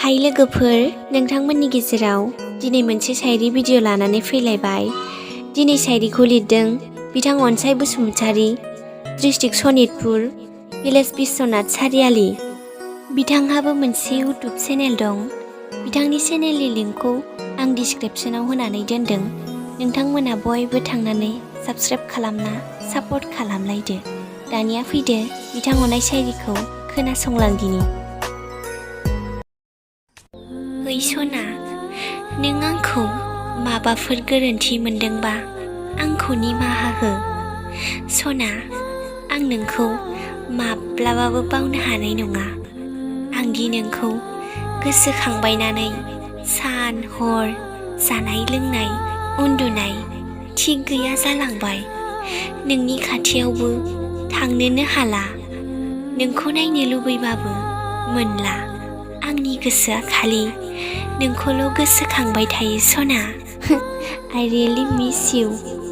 हाय लोगोफोर, नोंथांमोननि गेजेराव दिनै मोनसे शायरी भिडिअ लानानै फैलायबाय। दिनै शायरीखौ लिरदों बिथां अनसाय बसुमतारी, डिस्ट्रिक्ट सनितपुर, भिलेज बिश्वनाथ सारियाली। बिथांहाबो मोनसे इउटुब चेनेल दं। बिथांनि चेनेलनि लिंकखौ आं डिसक्रिप्शनाव होनानै दोनदों। नोंथांमोना बयबो थांनानै साबस्क्राइब खालामना सापर्ट खालामलायदो। दानिया फैदो बिथां अननाय शायरीखौ खोनासंलांदिनि। ओइ सना, नों आंखौ माबाफोर गोरोन्थि मोनदोंबा आंखौ निमाहा हो। सना, आं नोंखौ माब्लाबाबो बावनो हानाय नङा। आं दि नोंखौ गोसोखांबायनानै सान हर जानाय लोंनाय उन्दुनाय थिग गैया जालांबाय। नोंनि खाथियावबो थांनोनो हाला। नोंखौ नायनो लुबैबाबो मोनला। आंनि गोसोआ खालि नोंखौल' गोसोखांबाय थायो सना। I really miss you।